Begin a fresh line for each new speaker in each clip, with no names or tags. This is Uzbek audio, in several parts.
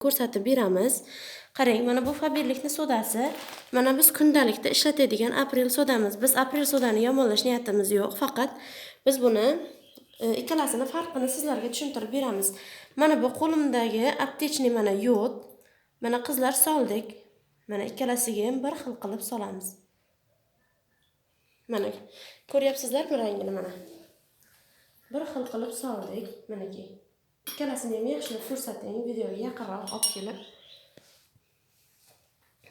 Ko'rsatib beramiz. Qarang, mana bu Faberlikni sodasi. Mana biz kundalikda ishlatadigan Aprel sodamiz. Biz Aprel sodani yomonlash niyatimiz yo'q, faqat biz buni ikkalasini farqini sizlarga tushuntirib beramiz. Mana bu qo'limdagi aptechniy mana yod. Mana qizlar soldik. Mana ikkalasiga ham bir xil qilib solamiz. Mana ko'ryapsizlarmi rangini mana. Bir xil qilib soldik, manaki. Ikkalasini ham yaxshilab ko'rsating, videoga yaqinroq olib kelib.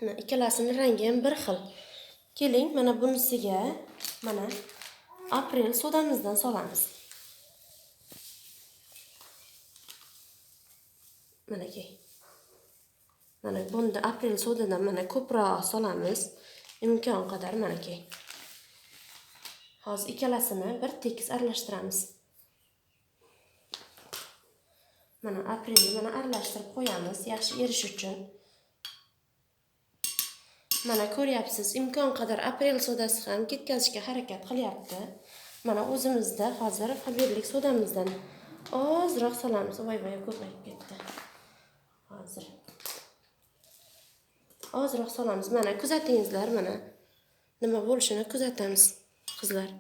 Mana ikkalasini rangi ham bir xil. Keling, mana bunisiga mana Aprel sodamizdan solamiz. Manaki. Mana bunda Aprel sodadan mana ko'proq solamiz. Imkon qadar manaki. Hozir ikkalasini bir tekis aralashtiramiz. Mana Aprelni mana aralashtirib qo'yamiz, yaxshi erish uchun. Mana ko'ryapsiz, imkon qadar Aprel sodasi ham ketkazishga harakat qilyapti. Mana o'zimizda hozir Faberlik sodamizdan ozroq solamiz. Voy voy, ko'payib ketdi. Hozir ozroq solamiz. Mana kuzatingizlar, mana nima bo'lishini kuzatamiz qizlar.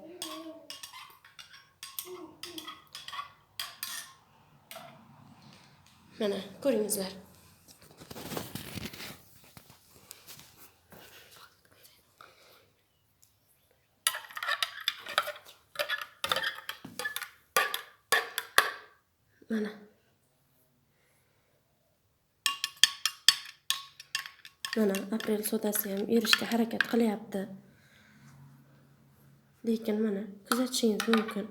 Mana ko'ringizlar. Mana. Mana Aprel sodasi ham erishga harakat qilyapti. Lekin mana kuzatishingiz mumkin.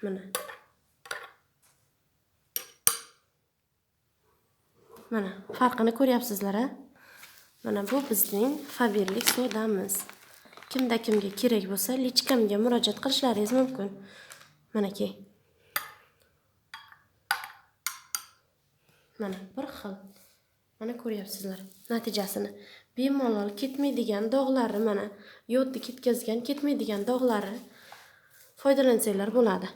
Mana. Mana farqini ko'ryapsizlar, a? Mana bu bizning Faberlik sodamiz. Kimda kimga kerak bo'lsa, lichkamga murojaat qilishlaringiz mumkin. Manaki. Mana bir xil. Mana ko'ryapsizlar natijasini. Bemalol ketmaydigan dog'lari mana yodni ketkazgan ketmaydigan dog'lari foydalansanglar bo'ladi.